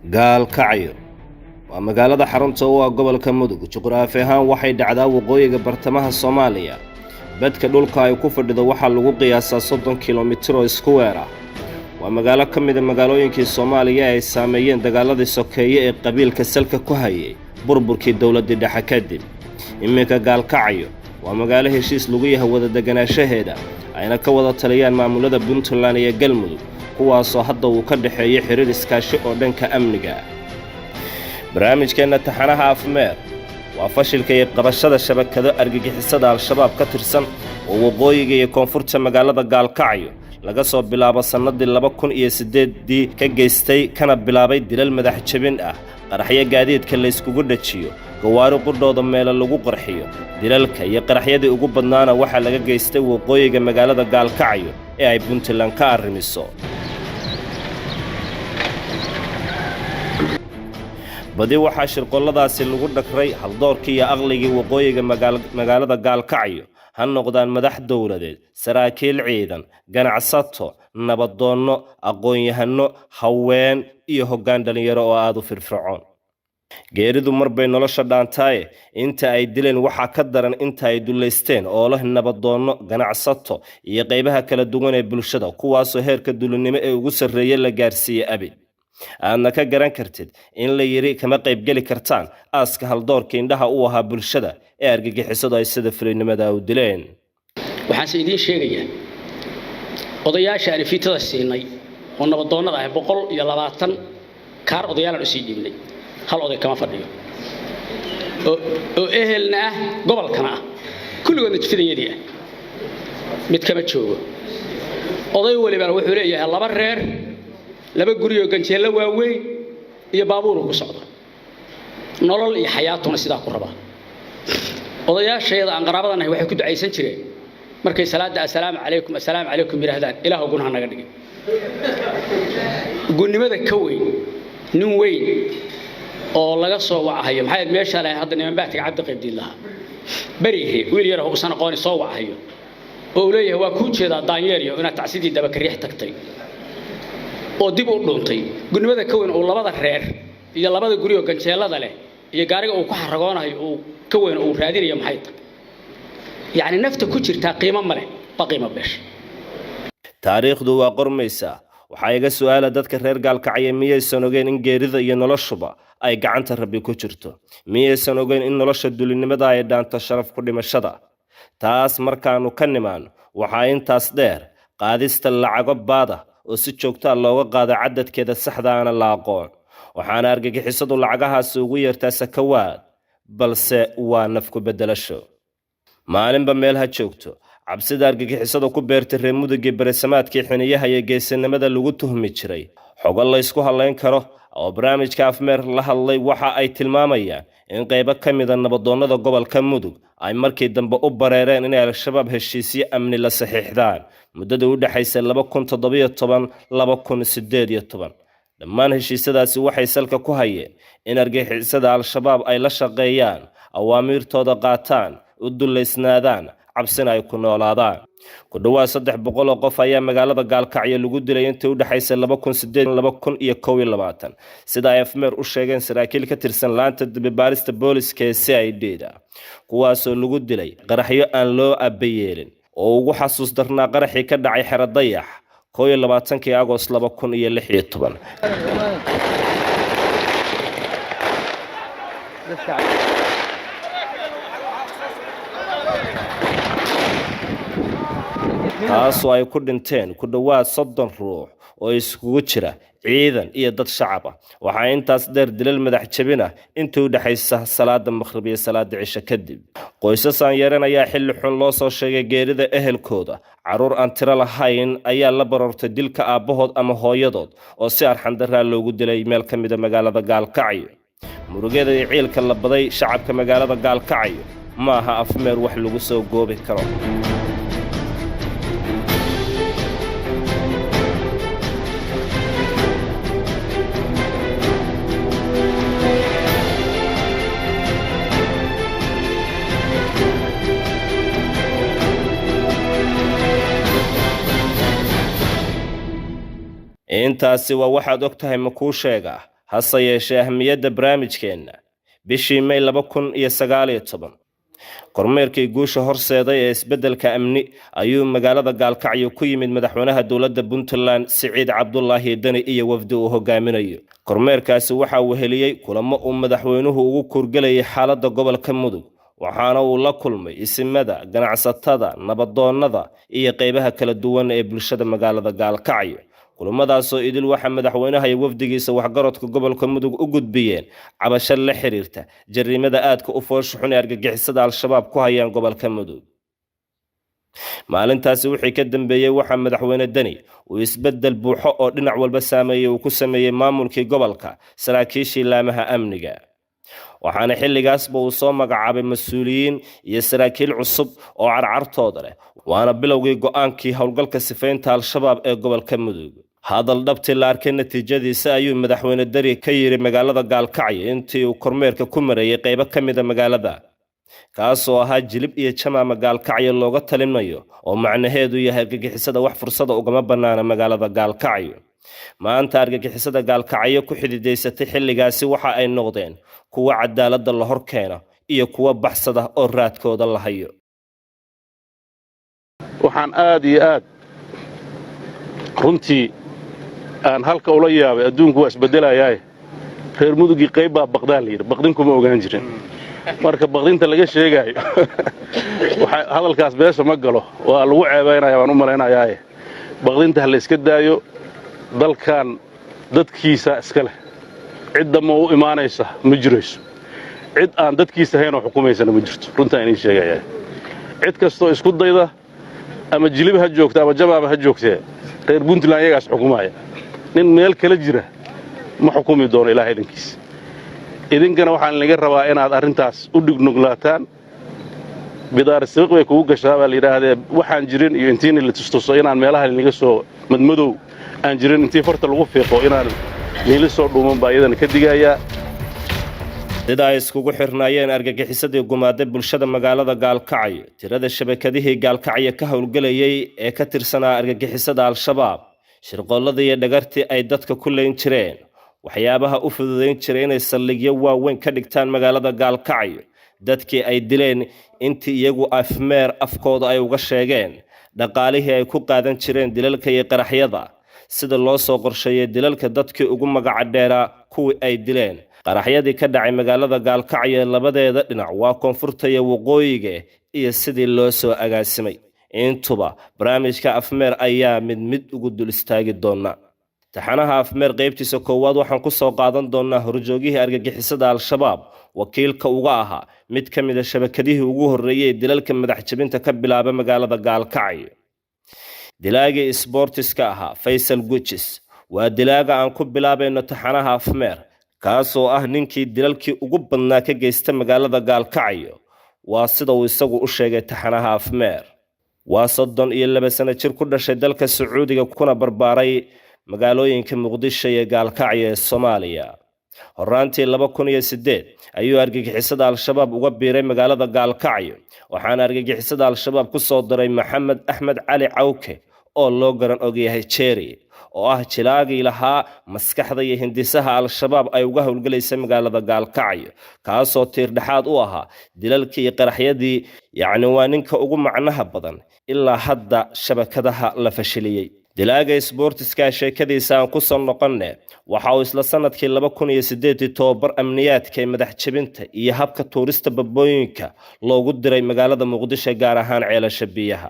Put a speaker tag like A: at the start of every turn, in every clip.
A: Gaalkacyo waa magaalada xarunta u ah gobolka Mudug. Juqraafi ahaan waxay dhacdaa waqooyiga bartamaha Soomaaliya. Badka dhulka ay ku fadhido waxaa lagu qiyaasaa 30 kilomitir oo isku weer ah. Waa magaalo ka mida magaalooyinkii Soomaaliya ay saameeyeen dagaaladii sokeeye ee qabiilka salka ku hayay burburkii dowladdii dhexe kadib. Iminka Gaalkacyo waa magaalo heshiis lagu yahay wada deganaanshaheeda, ayna ka wada taliyaan maamulada Puntland iyo Galmudug, kuwaasoo hadda uu ka dhexeeyo xiriir iskaashi oo dhanka amniga ah. Barnaamijkeenna taxanaha Afmeer waa fashilka iyo qabashada shabakado argagixisada Al-Shabaab ka tirsan oo waqooyiga iyo koonfurta magaalada Gaalkacyo laga soo bilaabo sannadii 2008-dii ka geystay, kana bilaabay dilal madax jebin ah, qaraxyo gaadiidka layskugu dhajiyo, gawaari qudhooda meelo lagu qarxiyo. Dilalka iyo qaraxyadii ugu badnaana waxaa laga geystay waqooyiga magaalada Gaalkacyo ee ay Puntland ka arrimiso. Badi waxaa shirqolladaasi lagu dhagray haldoorkii iyo aqligii waqooyiga magaalada Gaalkacyo, ha noqdaan madax dowladeed, saraakiil ciidan, ganacsato, nabadoonno, aqoon-yahanno, haween iyo hoggaan dhallinyaro oo aada u firfircoon. Geeridu mar bay nolosha dhaantaaye, inta ay dileen waxaa ka daran inta ay dullaysteen oo leh nabadoonno, ganacsato iyo qaybaha kala duwan ee bulshada, kuwaasoo heerka dulinimo ee ugu sarreeya la gaarsiiyey abid. Aadna ka garan kartid in la yidhi kama qaybgeli kartaan aaska haldoorka indhaha u ahaa bulshada ee argagixisadu ay sida fulinimada u dileen.
B: Waxaanse idiin sheegayaa, odayaasha aan fiitada siinay oo nabadoonnada ah, 120 kaar odayaalaan usii dhiibnay, hal oday kama fadhiyo oo ehelna ah, gobolkana ah, kulligoodna jifidanyadii ah, mid kama joogo. Oday walibana wuxuu leeyahay laba reer, laba guriyoo ganjeello waaweyn iyo baabuuru ku socdo, nolol iyo xayaatuna sidaa ku rabaa. Odayaashayada aan qaraabada nahay waxay ku ducaysan jireen markay salaadda "assalaamu calaykum, assalaamu calaykum" yidhaahdaan, "Ilaahu gunaha naga dhigin." Gunnimada ka weyn nin weyn oo laga soo wacahayo, maxay meesha lahay hadda niman baatiga Cabdi Qaybdiin lahaa berihe, wiil yar oo usan aqooni soo wacahayo oo uu leeyahay, "Waa kuu jeedaa daanyeeryo inaad tacsidii dabakariix tagtay oo dib u dhuuntay." Gunnimada ka weyn uu labada reer iyo labada guri oo ganjeelada leh iyo gaariga uu ku xaragoonayo uu ka weyn uu raadinayo maxay tahay? Yacni nafta ku jirtaa qiimo ma leh, ba qiimo beesha.
A: Taariikhdu waa qormaysaa. Waxaa iga su'aala dadka reer Gaalkacyo, miyaysan ogeyn in geerida iyo noloshuba ay gacanta Rabbi ku jirto? Miyaysan ogeyn in nolosha dulinimada ay dhaanto sharaf ku dhimashada? Taas markaannu ka nimaano, waxaa intaas dheer qaadista lacago baada oo si joogtaa looga qaado, cadadkeeda saxdaana la aqoon. Waxaana argagixisadu lacagahaasi ugu yeertaa sakawaad, balse waa naf ku beddelasho. Maalinba meel ha joogto cabsida argagixisada ku beertay reer Mudugii beresamaadkii xiniyaha iyo geesinimada lagu tuhmi jiray. Xogo laysku hadlayn karo oo barnaamijka Afmeer la hadlay waxa ay tilmaamayaan in qaybo ka mida nabadoonnada gobolka Mudug ay markii dambe u bareereen inay Al-Shabaab heshiisyo amni la saxiixdaan muddada u dhexaysa 2017, 2018. Dhammaan heshiisyadaasi waxay salka ku hayeen in argagixisada Al-Shabaab ay la shaqeeyaan, awaamiirtooda qaataan, u dullaysnaadaan, cabsina ay ku noolaadaan. Ku dhowaad 300 oo qof ayaa magaalada Gaalkacyo lagu dilay intii u dhexaysay 2008, 2021, sida ay Afmeer u sheegeen saraakiil ka tirsan laanta dambibaarista booliska ee CID da, kuwaasoo lagu dilay qaraxyo aan loo abayeelin oo ugu xasuus darnaa qaraxii ka dhacay Xero Dayax 21-kii Agost 2016. Taasoo ay ku dhinteen ku dhowaad 30 ruux oo iskugu jira ciidan iyo dad shacab ah. Waxaa intaas dheer dilal madax jebin ah intii u dhexaysa salaada maqhrib iyo salaada cisho kadib. Qoysas aan yaran ayaa xilli xun loo soo sheegay geerida ehelkooda. Carruur aan tiro lahayn ayaa la baroortay dilka aabbahood ama hooyadood oo si arxandaraa loogu dilay meel ka mida magaalada Gaalkacyo. Murugada iyo ciilka la baday shacabka magaalada Gaalkacyo ma aha Afmeer wax lagu soo goobi karo. Intaasi waa waxaad og tahay, ma kuu sheegaa? Hase yeeshee ahmiyadda barnaamijkeenna, bishii May 2019, kormeerkii guusha horseeday ee isbeddelka amni ayuu magaalada Gaalkacyo ku yimid madaxweynaha dowladda Puntland Siciid Cabdulaahi Deni iyo wafdi uu hogaaminayo. Kormeerkaasi waxaa weheliyey kulamo uu madaxweynuhu ugu kuurgelayay xaaladda gobolka Mudug, waxaana uu la kulmay isimada, ganacsatada, nabadoonnada iyo qeybaha kala duwan ee bulshada magaalada Gaalkacyo. Kulamadaasoo idil waxaa madaxweynaha iyo wafdigiisa waxgaradka gobolka Mudug u gudbiyeen cabasho la xiriirta jariimada aadka u foosha xun ee argagixisada Al-Shabaab ku hayaan gobolka Mudug. Maalintaasi wixii ka dambeeyey waxaa madaxweyne Deni uu isbeddel buuxo oo dhinac walba saameeyey uu ku sameeyey maamulkii gobolka, saraakiishii laamaha amniga, waxaana xilligaasba uu soo magacaabay mas-uuliyiin iyo saraakiil cusub oo carcartooda leh. Waana bilowgii go-aankii howlgalka sifaynta Al-Shabaab ee gobolka Mudug. Hadal dhabtii la arkay natiijadiisa ayuu madaxweyne Deni ka yiri magaalada Gaalkacyo intii uu kormeerka ku marayay qeybo ka mida magaalada, kaasoo ahaa jilib iyo jamaama Gaalkacyo looga talinayo, oo macnaheedu yahay argagixisada wax fursada ugama bannaana magaalada Gaalkacyo. Maanta argagixisada Gaalkacyo ku xididaysatay xilligaasi waxa ay noqdeen kuwa cadaaladda la hor keena iyo kuwa baxsada oo raadkooda la hayo.
C: Waxaan aad iyo aad runtii aan halka ula yaabay, adduunku waa isbeddelayaaye, reer Mudugii qayb baa baqdaa la yidhi. Baqdin kuma ogaan jirin. Marka baqdinta laga sheegaayo, hadalkaas beesha ma galo, waa lagu ceebaynaya baan u malaynayaaye. Baqdinta ha la iska daayo. Dalkan dadkiisa iska leh, cid damma u imaanaysa ma jirayso, cid aan dadkiisa haynoo xukumaysana ma jirto. Runtaan idiin sheegayaa, cid kastoo isku dayda, ama Jilib ha joogta ama Jamaama ha joogtee, reer Puntland iyagaas xukumaya. Nin meel kala jira ma xukumi doono, Ilahay idinkiisa. Idinkana waxaan idinga rabaa inaad arrintaas u dhignuglaataan. Bidaar sibiq bay kugu gashaa baa la yidhaahdee. Waxaan jirin iyo intiina la tustuso inaan meelaha linaga soo madmadow aan jirin intii farta lagu fiiqo inaan niila soo dhuuman baa iyadana ka digayaa.
A: Sida ay iskugu xirnaayeen argagixisadii gumaaday bulshada magaalada Gaalkacyo, tirada shabakadihii Gaalkacyo ka howlgelayay ee ka tirsanaa argagixisada Al-Shabaab, shirqoolladii iyo dhagartii ay dadka ku leyn jireen, waxyaabaha u fududayn jiray inay saldhigyo waaweyn ka dhigtaan magaalada Gaalkacyo, dadkii ay dileen intii iyagu Afmeer afkooda ay uga sheegeen, dhaqaalihii ay ku qaadan jireen dilalka iyo qaraxyada, sida loo soo qorsheeyay dilalka dadkii ugu magaca dheeraa kuwii ay dileen, qaraxyadii ka dhacay magaalada Gaalkacyo labadeeda dhinac, waa koonfurta iyo waqooyiga, iyo sidii loo soo agaasimay, intuba barnaamijka Afmeer ayaa mid mid ugu dul istaagi doona. Taxanaha Afmeer qaybtiisa koowaad waxaan ku soo qaadan doonaa horjoogihii argagixisada Al-Shabaab wakiilka uga ahaa mid ka mid a shabakadihii ugu horreeyey ee dilalka madax jebinta ka bilaaba magaalada Gaalkacyo, dilaagii isboortiska ahaa Faysal Gujis. Waa dilaaga aan ku bilaabayno taxanaha Afmeer, kaasoo ah ninkii dilalkii ugu badnaa ka geysta magaalada Gaalkacyo, waa sida uu isagu u sheegay taxanaha Afmeer. Waa 32 sano jir ku dhashay dalka Sacuudiga kuna barbaaray magaalooyinka Muqdisho iyo Gaalkacyo ee Soomaaliya. Horaantii 2008 ayuu argagixisada Al-Shabaab uga biiray magaalada Gaalkacyo, waxaana argagixisada Al-Shabaab ku soo diray Maxamed Axmed Cali Cawke oo loo garan ogyahay Jerry, oo ah jilaagii lahaa maskaxda iyo hindisaha Al-Shabaab ay uga howlgelaysa magaalada Gaalkacyo, kaasoo tiirdhexaad u ahaa dilalkii iyo qaraxyadii. Yacni waa ninka ugu macnaha badan ilaa hadda shabakadaha la fashiliyey. Dilaaga isboortiska sheekadiisa aan ku soo noqonne, waxa uu isla sanadkii 2008-dii tobabar amniyaadka ee madax jebinta iyo habka tuurista babooyinka loogu diray magaalada Muqdisho, gaar ahaan Ceelasha Biyaha.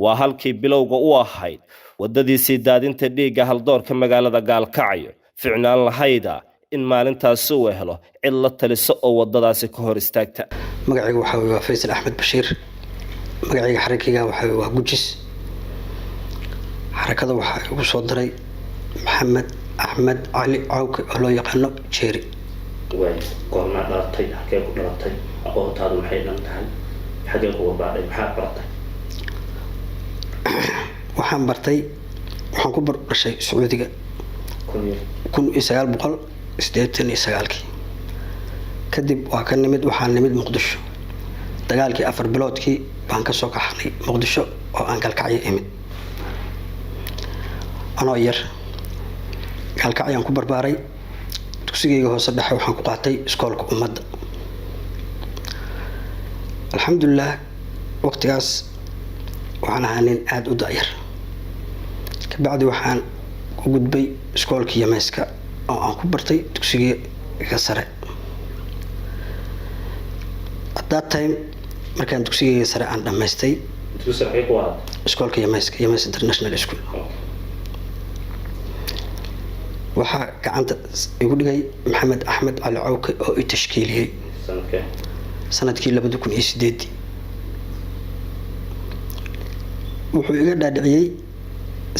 A: Waa halkii bilowga u ahayd waddadiisii daadinta dhiigga haldoorka magaalada Gaalkacyo. Ficnaan lahayda in maalintaasi uu helo cid la taliso oo waddadaasi ka hor istaagta.
D: Magacayga waxaa waa Faysal Axmed Bashiir. Magacayga xarakayga waxaa waa Gujis. Xarakada waxaa igu soo diray Maxamed Axmed Cali Cawke oo loo yaqaano Jeeri.
A: Goormaa dhalatay? Halkee ku dhalatay? Aqoontaadu maxay dhan tahay? Xagee ku barbaadhay? Maxaad baratay?
D: Waxaan bartay, waxaan ku dhashay Sacuudiga 1989-kii. Kadib waa ka nimid, waxaan nimid Muqdisho. Dagaalkii 4 biloodkii baan kasoo kaxnay Muqdisho oo aan Gaalkacyo imid anoo yar. Gaalkacyaan ku barbaaray. Dugsi Dugsigayga hoose dhexe waxaan ku qaatay iskoolka ummadda. Alxamdulilah, waqtigaas waxaan ahaa nin aada u da'yar. Kabacdi waxaan ku gudbay iskoolka Yameyska oo aan ku bartay dugsigayga sare. At that time, markaan dugsigayga sare aan dhammaystay, iskoolka Yameyska, Yameys International School, waxaa gacanta igu dhigay Maxamed Axmed Cali Cawke oo i tashkiiliyey sanadkii 2008-dii. Wuxuu iga dhaadhiciyey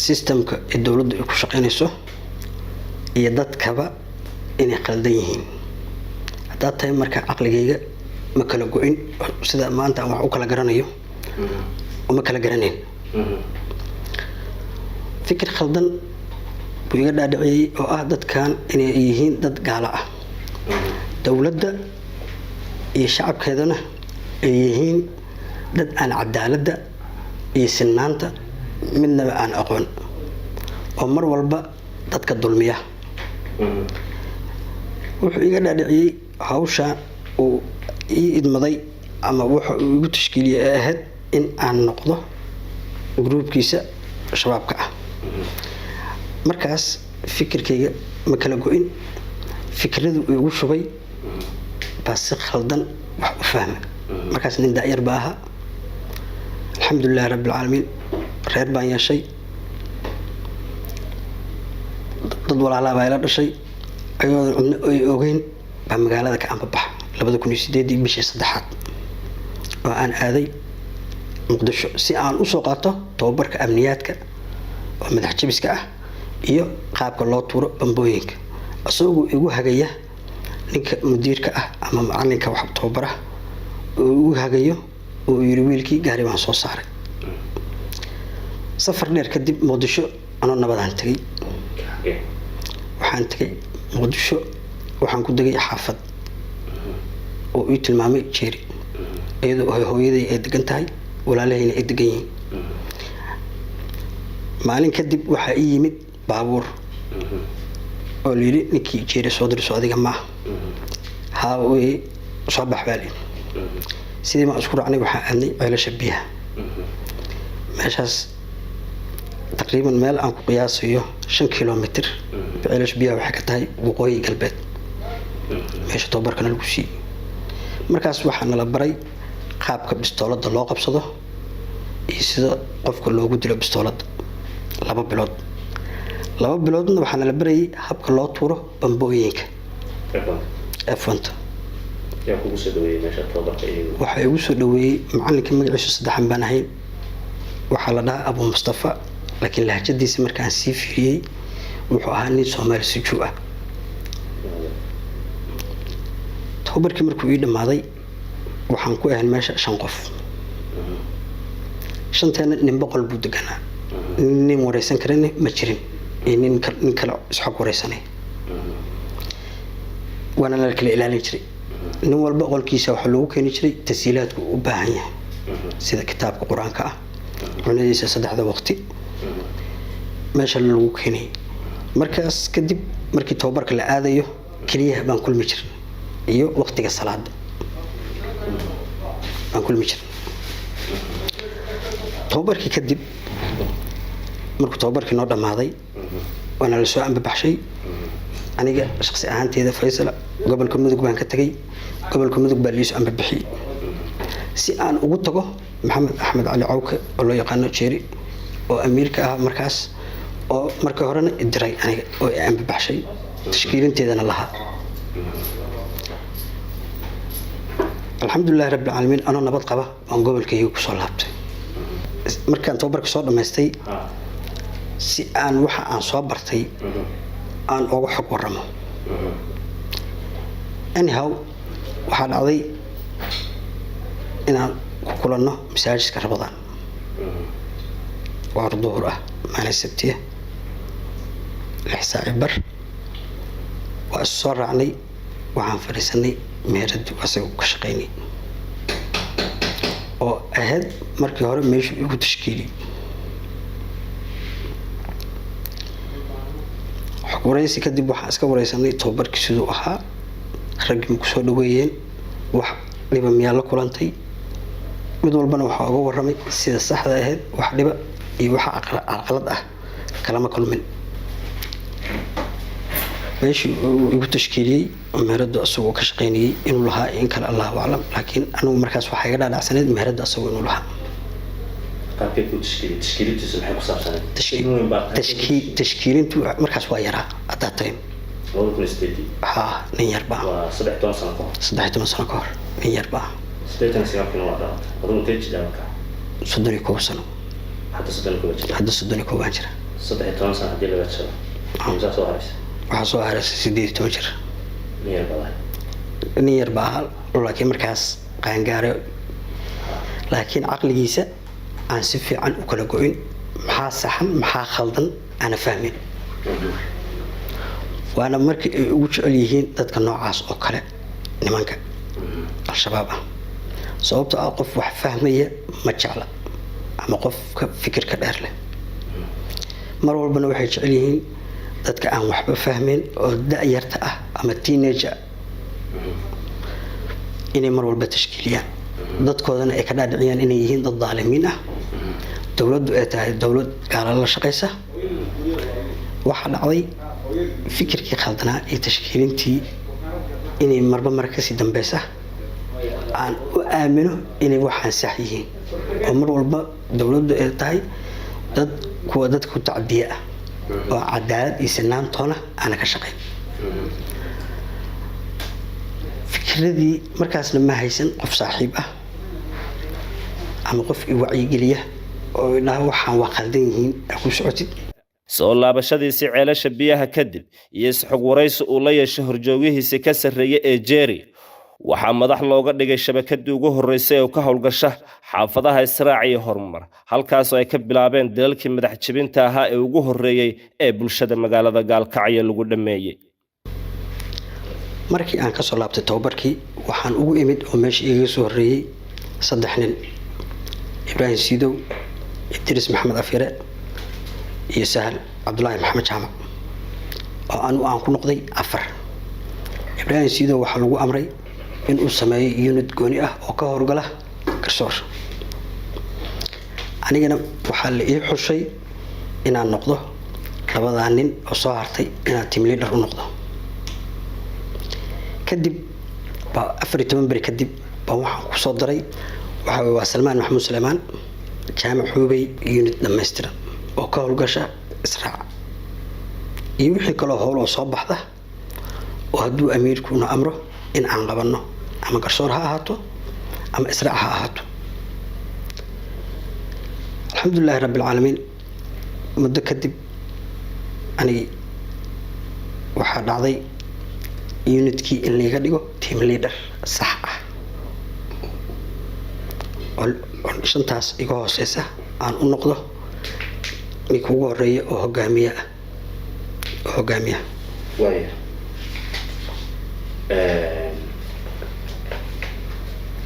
D: systemka ee dowladdu ay ku shaqeynayso iyo dadkaba inay khaldan yihiin. Haddaa tahay marka caqligayga ma kala go-in, sida maanta aan wax u kala garanayo uma kala garanayn. Fikir khaldan buu iga dhaadhiciyey oo ah dadkan inay yihiin dad gaalo ah, dowladda iyo shacabkeedana ay yihiin dad aan cadaaladda iyo sinaanta midnaba aan aqoon oo mar walba dadka dulmiya. Wuxuu iga dhaadhiciyey hawsha uu ii idmaday ama wuxa uu igu tashkiiliyey ee ahayd in aan noqdo gruubkiisa shabaabka ah. Markaas fikirkayga ma kala go-in, fikradu igu shubay baa si khaldan wax u fahma. Markaas nin da'yar ba ahaa. Alxamdulilahi rabbilcaalamiin, reer baan yeeshay, dad walaalaa baa ila dhashay. Ayagoodan cudno ay ogeyn baa magaalada ka ambabaxa 2008-dii bishii saddexaad oo aan aaday Muqdisho si aan usoo qaato tababarka amniyaadka oo madax jabiska ah iyo qaabka loo tuuro bambooyinka, isagoo igu hagaya ninka mudiirka ah ama macalinka wax tababara oo igu hagayo oo yiri wiilkii gaari baan soo saaray. Safar dheer kadib Muqdisho anoo nabadaan tegay. Waxaan tegay Muqdisho, waxaan ku degay xaafad oo ii tilmaamay Jeeri, iyadoo hooyaday ay degan tahay, walaalahayna ay degan yihiin. Maalin kadib waxaa ii yimid baabuur oo layidhi ninkii Jeeri soo dirso adiga maaha? Haa wey, soo bax baa layidhi. Sidii baan isku raacnay, waxaan aadnay Ceelasha Biyaha. Meeshaas taqriiban meel aan ku qiyaasayo 5 kilomitr Ceelasha Biyaha waxay ka tahay waqooyi galbeed meesha tababarkana lagu siiyey. Markaas waxaa nala baray qaabka bistoolada loo qabsado iyo sida qofka loogu dilo bistooladda 2 bilood. 2 biloodna waxaa nala barayay habka loo tuuro bambooyinka F1-ta. Waxaa igu soo dhaweeyey macalinka magaciisu saddexan baan ahayn. Waxaa la dhahaa Abu Mustafa, laakiin lahjadiisa markaan sii fiiriyey wuxuu ahaa nin Soomaali sujuu ah. Tababarkii markuu ii dhammaaday waxaan ku ahayn meesha shan qof. Shanteena nin boqol buu deganaa, nin wareysan karana ma jirin iyo nin nin kale isxog wareysanay, waana la kala ilaalin jiray. Nin walba qolkiisa waxaa loogu keeni jiray tasiilaadku u baahan yahay, sida kitaabka qur-aanka ah, cunadiisa saddexda waqti meesha lagu keenayay. Markaas kadib markii tababarka la aadayo keliyaha baan kulmi jirnay iyo waqtiga salaada baan kulmi jirnay. Tababarkii kadib, markuu tababarkii noo dhammaaday, waana la soo ambabaxshay. Aniga shaqsi ahaanteeda Faysal gobolka Mudug baan ka tegay. Gobolka Mudug baa liisu ambabixiyey si aan ugu tago Maxamed Axmed Cali Cawke oo loo yaqaano Jeeri oo amiirka ah markaas, oo markii horena idiray aniga oo i ambabaxshay, tashkiilinteedana lahaa. Alxamdulilahi rabbilcaalamiin, anoo nabad qaba waan gobolkayga kusoo laabtay markaan tababarka soo dhammaystay si aan waxa aan soo bartay aan uga xog waramo. Anyhow, waxaa dhacday inaan ku kulanno masaajidka Rabadaan waa duhur ah, maalin sabtiya, 6:15. Waa isu soo raacnay, waxaan fadhiisanay meeradii asaga ka shaqaynay oo ahayd markii hore meeshuu igu tashkiiliyey. Xog Waraysi kadib waxaan iska wareysanay tababarkii siduu ahaa, raggii ma kusoo dhaweeyeen, wax dhiba miyaa la kulantay. Mid walbana waxaa uga waramay sida saxda ahayd, wax dhiba iyo waxa carqalad ah kalama kulmin. Meeshii uu igu tashkiiliyey oo meheradu asagoo ka shaqaynayay inuu lahaa in kale, Allahu aclam, laakiin anigu markaas waxaa iga dhaadhacsaneyd meherada asagoo inuu lahaa.
A: Qaabkee kuu tashkiiliyey? Tashkiilintiisu maxay ku saabsaneyd? Weyn baa tahay.
D: Tashkiilintu markaas waa yaraa at that time.
A: 2008-dii?
D: Haa, nin yar baa.
A: Waa 13 sano ka hor.
D: 13 sano ka hor, nin yar baa.
A: 89-kiina waa dhalatay. Adigu intee jidhaa markaa?
D: 31 sano.
A: Hadda 31 jira?
D: Hadda 31 baan jira.
A: 13 sano haddii laga jaro, imsaa soo haraysa?
D: Waxaa soo haraysay 18 jir.
A: Nin yar baa.
D: Nin yar baa ahaa, laakiin markaas qaangaare, laakiin caqligiisa aan si fiican u kala go-in, maxaa saxan maxaa khaldan aana fahmin. Waana markii ay ugu jecel yihiin dadka noocaas oo kale nimanka Al-Shabaab ah, sababtoo ah qof wax fahmaya ma jecla ama qofka fikirka dheer leh. Mar walbana waxay jecel yihiin dadka aan waxba fahmayn oo da-yarta ah ama teenager, inay mar walba tashkiiliyaan, dadkoodana ay ka dhaadhiciyaan inay yihiin dad daalimiin ah, dowladdu ay tahay dowlad gaala la shaqaysa. Waxaa dhacday fikirkii khaldanaa iyo tashkiilintii inay marba mar kasii dambeysa aan u aamino inay waxaan sax yihiin, oo mar walba dowladdu ay tahay dad kuwa dadka ku tacdiya ah oo cadaalad iyo sinaantoona aana ka shaqayn. Fikradii markaasna ma haysan qof saaxiib ah ama qof i wacyigeliya oo idhaha waxaan waa khaldan yihiin, aa ku socotid.
A: Soo laabashadiisii Ceelasha Biyaha kadib iyo isxog waraysi uu la yeeshay horjoogihiisii ka sarreeyay ee Jerry, waxaa madax looga dhigay shabakadii ugu horreysay ee ka howlgasha xaafadaha Israac iyo Horumar, halkaasoo ay ka bilaabeen dalalkii madax jebinta ahaa ee ugu horreeyey ee bulshada magaalada Gaalkacyo lagu dhammeeyey.
D: Markii aan kasoo laabtay tababarkii, waxaan ugu imid oo meesha igaga soo horreeyey saddex nin: Ibraahim Siidow, Idriis Maxamed Afyare iyo Sahal Cabdulaahi Maxamed Jaamac, oo anu aan ku noqday afar. Ibraahim Siidow waxaa lagu amray inuu sameeyo unit gooni ah oo ka howlgala Garsoor. Anigana waxaa la ii xushay inaan noqdo labadaa nin oo soo hartay, inaan team leader u noqdo. Kadib baa 14 beri kadib baa waxaan kusoo daray, waxaa waa Salmaan Maxamuud Suleymaan Jaamac Xuubey, unit dhammaystiran oo ka howlgasha Israac iyo wixii kaloo howl oo soo baxda oo hadduu amiirkuna amro in aan qabanno, ama Garsoor ha ahaato ama Israac ha ahaato. Alxamdulilaahi rabbi alcaalamiin. Muddo kadib anigi waxaa dhacday unitkii in laiga dhigo team leader sax ah oo shantaas iga hooseysa aan u noqdo ninka ugu horeeya oo hogaamiye ah, oo hogaamiya.
A: Waaya,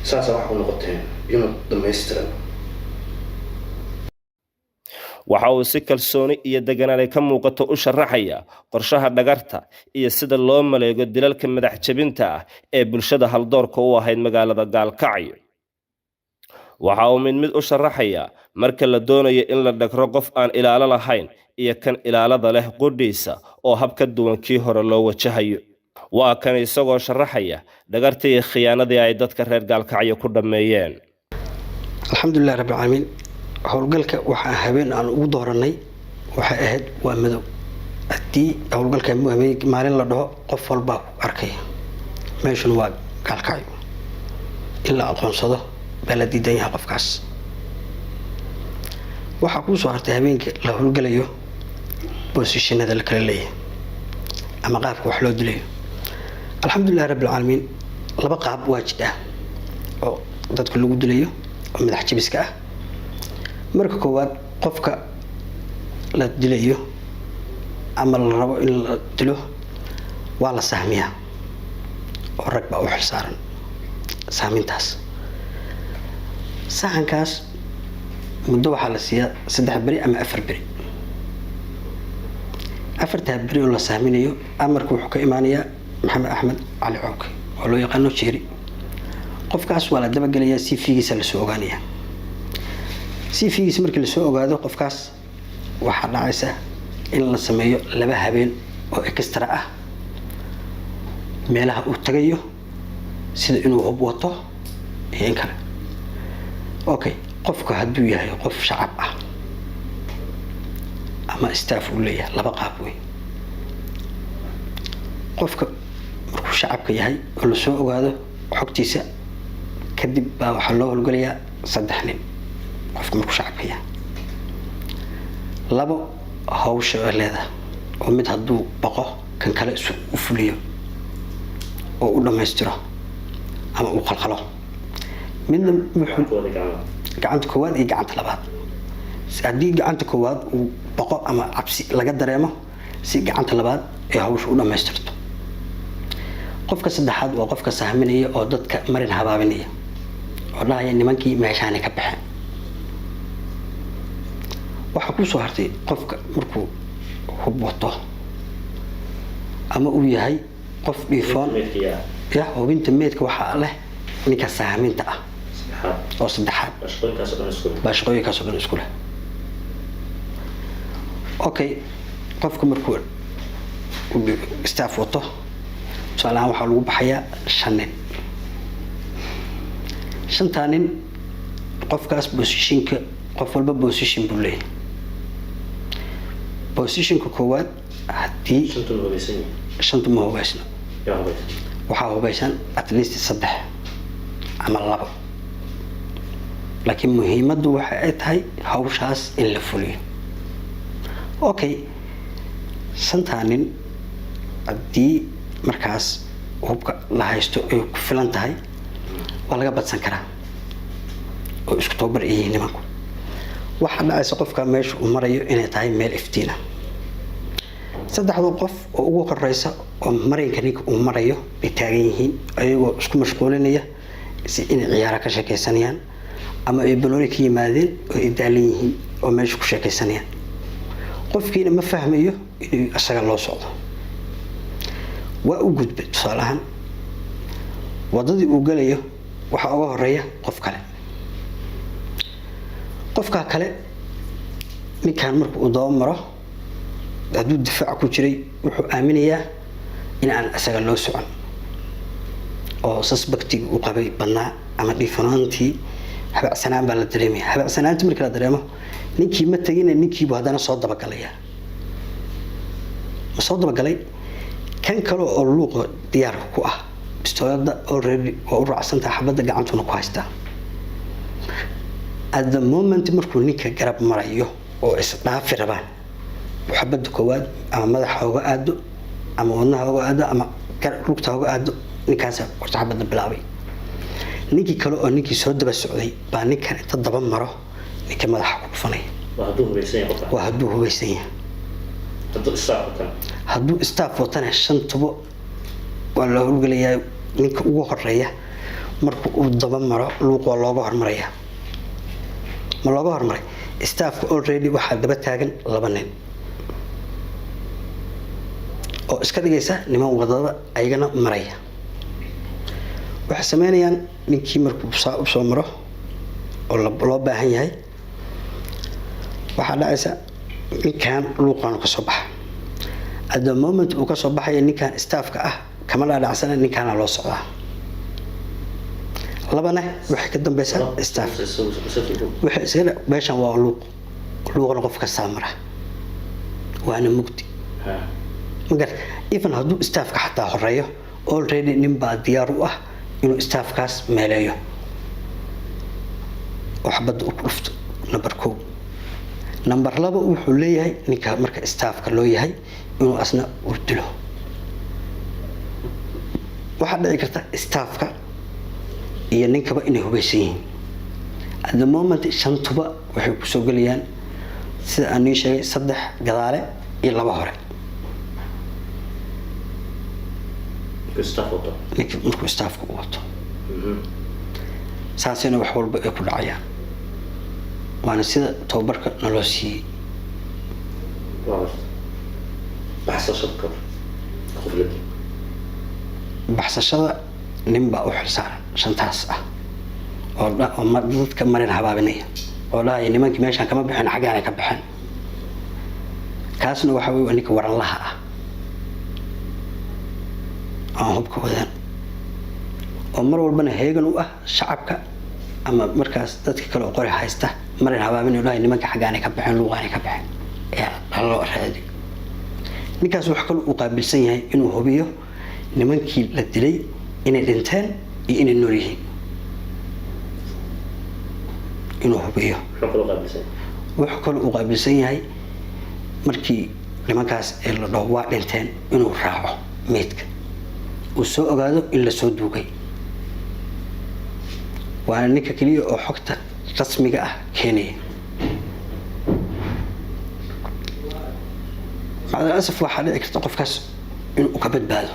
A: saasa waxaa u noqoteen unit dhammaystiran. Waxa uu si kalsooni iyo deganaan ay ka muuqato u sharaxaya qorshaha dhagarta iyo sida loo maleego dilalka madax jebinta ah ee bulshada haldoorka u ahayd magaalada Gaalkacyo. Waxa uu mid mid u sharaxayaa marka la doonayo in la dhagro qof aan ilaalo lahayn iyo kan ilaalada leh qudhiisa oo hab ka duwan kii hore loo wajahayo. Waa kan isagoo sharaxaya dhagartii iyo khiyaanadii ay dadka reer Gaalkacyo ku dhammeeyeen.
D: Alxamdulilah rabbilcaalamiin. Howlgalka waxaa habeen aan ugu dooranay waxay ahayd waa madow. Haddii howlgalka habeen maalin la dhaho, qof walbaa ku arkaya, meeshuna waa Gaalkacyo, in la aqoonsado baa la diidan yahay qofkaas. Waxaa kuu soo hartay habeenka la howlgalayo positionada la kala leeyahay ama qaabka wax loo dilayo. Alxamdulilahi rabbilcaalamiin, laba qaab waa jid ah oo dadka lagu dilayo oo madax jabiska ah. Marka koowaad, qofka la dilayo ama la rabo in la dilo waa la sahmiyaa, oo rag baa u xilsaaran sahmintaas. Sahankaas muddo waxaa la siiyaa 3 beri ama 4 beri. Afartaa beri oo la sahminayo, amarka wuxuu ka imaanayaa Maxamed Axmed Cali Cooke oo loo yaqaano Jeeri. Qofkaas waa la dabagelayaa, CV-giisa lasoo ogaanaya. CV-giisa markii lasoo ogaado qofkaas, waxaa dhacaysa in la sameeyo 2 habeen oo extra ah, meelaha uu tagayo, sida inuu hub wato iyo in kale. Okay, qofka hadduu yahay qof shacab ah ama staff uu leeyahay, laba qaab wey. Qofka markuu shacabka yahay oo lasoo ogaado xogtiisa kadib baa waxaa loo howlgelayaa saddex nin. Qofka markuu shacabka yahay, labo hawsha ay leedahay oo mid hadduu baqo kan kale isu u fuliyo oo u dhammaystiro ama uu qalqalo, midna wuxuu gacanta koowaad iyo gacanta labaad. Haddii gacanta koowaad uu baqo ama cabsi laga dareemo, si gacanta labaad ay hawsha u dhammaystirto. Qofka saddexaad waa qofka sahminaya oo dadka marin habaabinaya oo dhahaya nimankii meeshaanay ka baxeen. Waxaa kusoo hartay qofka markuu hub wato ama uu yahay qof dhiifoon. Ya, hubinta meydka waxaa leh ninka sahminta ah oo saddexaad baa shaqooyinkaas oo dhan isku leh. Okay, qofka markuu staff wato, tusaale ahaan, waxaa lagu baxayaa shan nin. Shantaa nin, qofkaas positionka, qof walba position buu leeyahay. Positionka koowaad, haddii shantu ma hubaysno, waxaa hubaysan at least saddex ama labo, laakiin muhiimaddu waxa ay tahay hawshaas in la fuliyo. Okay, shantaa nin haddii markaas hubka la haysto ay ku filan tahay, waa laga badsan karaa oo isku tababar ay yihiin nimanku. Waxaa dhacaysa qofka meesha uu marayo inay tahay meel iftiina. Saddexda qof oo ugu horeysa oo marinka ninka uu marayo bay taagan yihiin, ayagoo isku mashquulinaya si inay ciyaara ka sheekeysanayaan ama ay banooni ka yimaadeen oo ay daalan yihiin oo meesha ku sheekeysanayaan. Qofkiina ma fahmayo inuu isaga loo socdo. Waa u gudbay, tusaale ahaan, wadadii uu gelayo waxaa uga horeeya qof kale. Qofkaa kale ninkan marka uu daba maro, hadduu difaac ku jiray, wuxuu aaminayaa in aan isaga loo socon oo suspectiga uu qabay badnaa ama dhiifanaantii habacsanaan baa la dareemaya. Habacsanaantii markii la dareemo, ninkii ma tegina, ninkiibu haddana soo dabagalaya. Ma soo dabagalay? Kan kale oo luuqa diyaarka ku ah, bistoolada already waa u raacsantaha, xabadda gacantuna ku haystaa. At the moment markuu ninka garab marayo oo isdhaafi rabaan, xabadda koowaad ama madaxa uga aado ama wadnaha uga aado ama lugta uga aado, ninkaas horta xabadda bilaabay. Ninkii kale oo ninkii soo daba socday baa ninkan inta daba maro ninka madaxa ku dhufanaya. Waa hadduu hubaysan yahay. Hadduu staff watana, shan tubo waa la howlgelayaa. Ninka ugu horeeya marka uu daba maro luuq, waa looga hormaraya. Ma looga hormaray? Staffka already waxaa daba taagan laba nin oo iska dhigaysa niman wadada ayagana maraya. Waxay sameynayaan, ninkii markuu saa u soo maro oo loo baahan yahay, waxaa dhacaysa ninkan luuqaanu ka soo baxa. At the moment uu kasoo baxaya, ninkan staffka ah kama dhaadhacsana ninkaana loo socdaa. Labana waxay ka dambeysaa staff, waxay iska meeshan waa luuq, luuqna qof kastaa mara, waana mugdi magar. Even hadduu staffka xataa horeeyo, already nin baa diyaar u ah inuu staffkaas meeleeyo oo xabadda u ku dhufto. Number kow. Number laba, wuxuu leeyahay ninka marka staffka loo yahay inuu asna uu dilo. Waxaa dhici karta staffka iyo ninkaba inay hubaysan yihiin. At the moment shantuba waxay kusoo gelayaan, sida aan nii sheegay, saddex gadaale iyo laba hore ninka markuu staffka u wato. Saasina wax walba ay ku dhacayaan, waana sida tababarka naloo siiyey. Baxsashada nin baa u xilsaaran shantaas ah oo dadka marin habaabinaya oo dhahaya nimankii meeshaan kama bixin, xaggaanay ka baxeen. Kaasna waxa wey ninka waranlaha ah aan hubka wadaan oo mar walbana heegan u ah shacabka ama markaas dadka kale oo qori haysta marin habaabinaya, dhahay nimanka xaggaanay ka baxeen, luuqaanay ka baxeen, ee haloo raadiyo. Ninkaas wax kale uu qaabilsan yahay inuu hubiyo nimankii la dilay inay dhinteen iyo inay nool yihiin, inuu hubiyo. Wuxuu kaloo uu qaabilsan yahay markii nimankaas ee la dhaho waa dhinteen inuu raaco meydka, uu soo ogaado in lasoo duugay. Waana ninka keliya oo xogta rasmiga ah keenaya. Macdalasaf waxaa dhici karta qofkaas inuu ka badbaado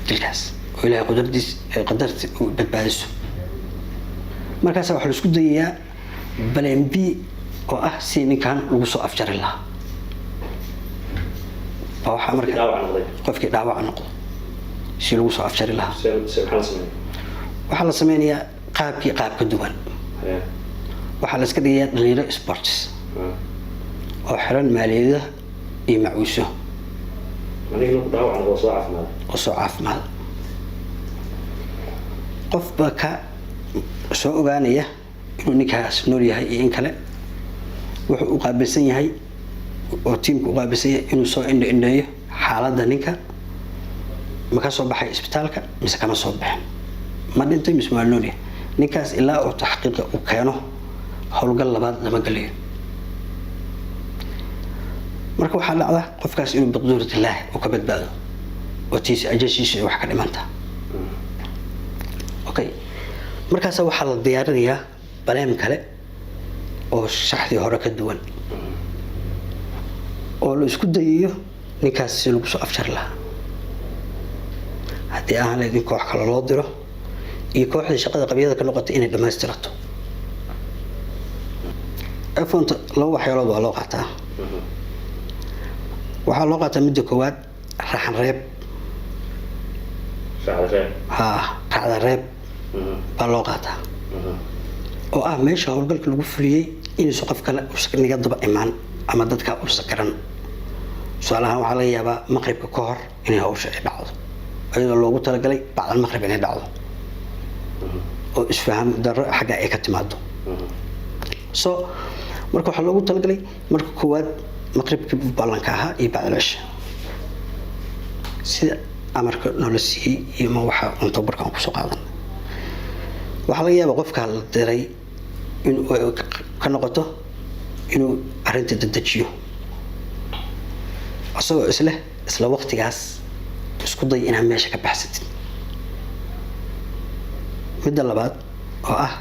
D: dilkaas oo Ilaahay qudradiis qadarti uu badbaadiso. Markaas waxaa la isku dayayaa baleen B oo ah si ninkan lagu soo afjari lahaa. Baa waxaa marka qofkii dhaawac noqdo si lagu soo afjari lahaa waxaa la sameynayaa qaabkii qaab ka duwan. Waxaa la iska dhigayaa dhalinyaro sports oo xiran maaliyadaha iyo macuuso oo soo caafimaada. Qof baa ka soo ogaanaya inuu ninkaas nool yahay iyo in kale. Wuxuu u qaabilsan yahay oo tiimka u qaabilsan yahay inuu soo indho indheeyo xaaladda ninka, ma ka soo baxay isbitaalka mise kama soo baxin, ma dhintay mise waa nool yahay ninkaas. Ilaa uu taxqiiqa uu keeno howlgal labaad lama gelayo. Marka waxaa dhacda qofkaas inuu biqduuratillaah uu ka badbaado oo tiisa ajashiisa ay wax ka dhimanta. Okay, markaas waxaa la diyaarinayaa baleem kale oo shaxdii hore ka duwan oo la isku dayayo ninkaas si lagu soo afjari lahaa. Haddii aan lahayd in koox kale loo diro iyo kooxdii shaqada qabyada ka noqotay inay dhammaystirato. Efonta laba waxyaalood waa loo qaataa. Waxaa loo qaataa midda koowaad raxan reeb, ha raacda reeb baa loo qaataa oo ah meesha howlgalka lagu fuliyey inaysu qof kale naga daba imaan ama dadka uusa garan. Tusaale ahaan waxaa laga yaabaa maqribka ka hor inay hawsha ay dhacdo, iyadoo loogu talagalay bacdal maqrib inay dhacdo oo isfaham darro xagga ay ka timaado. So marka waxaa loogu talagalay marka koowaad maqribkii ballanka ahaa iyo bacdal cisha sida amarka noola siiyey iyo ma waxa cunto barkaan kusoo qaadan. Waxaa laga yaabaa qofka la diray inuu ka noqoto inuu arrinta dedejiyo isagoo isleh isla waqtigaas isku day inaad meesha ka baxsatid. Midda labaad oo ah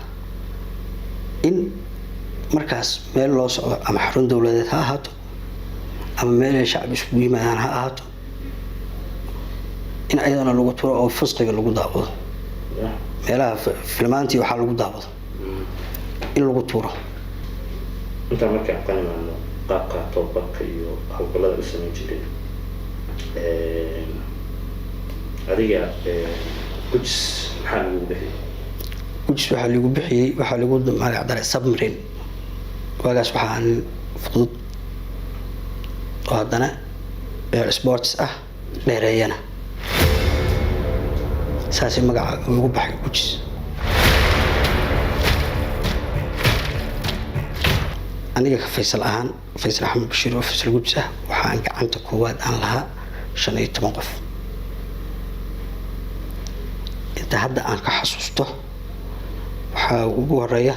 D: in markaas meel loo socdo ama xarun dowladeed ha ahaato ama meel ay shacbi iskugu yimaadaan ha ahaato, in ayadana lagu turo oo fisqiga lagu daawado, meelaha filmaantii waxaa lagu daawado in lagu tuuro.
A: Intaan markii aan ka nimaano qaabka tababarka iyo howlgallada u samayn jiray, adiga Gujis maxaa lagu bixiyey?
D: Gujis waxaa lagu bixiyey, waxaa lagu magac daray submarine. Waagaas waxaa nin fudud oo haddana sports ah dheereeyana, saasay magaca ugu baxay Gujis. Aniga ka Faysal ahaan, Faysal Axmed Bashiir oo Faysal Gujis ah, waxaan gacanta koowaad aan lahaa 15 qof. Inta hadda aan ka xasuusto waxaa ugu horeeya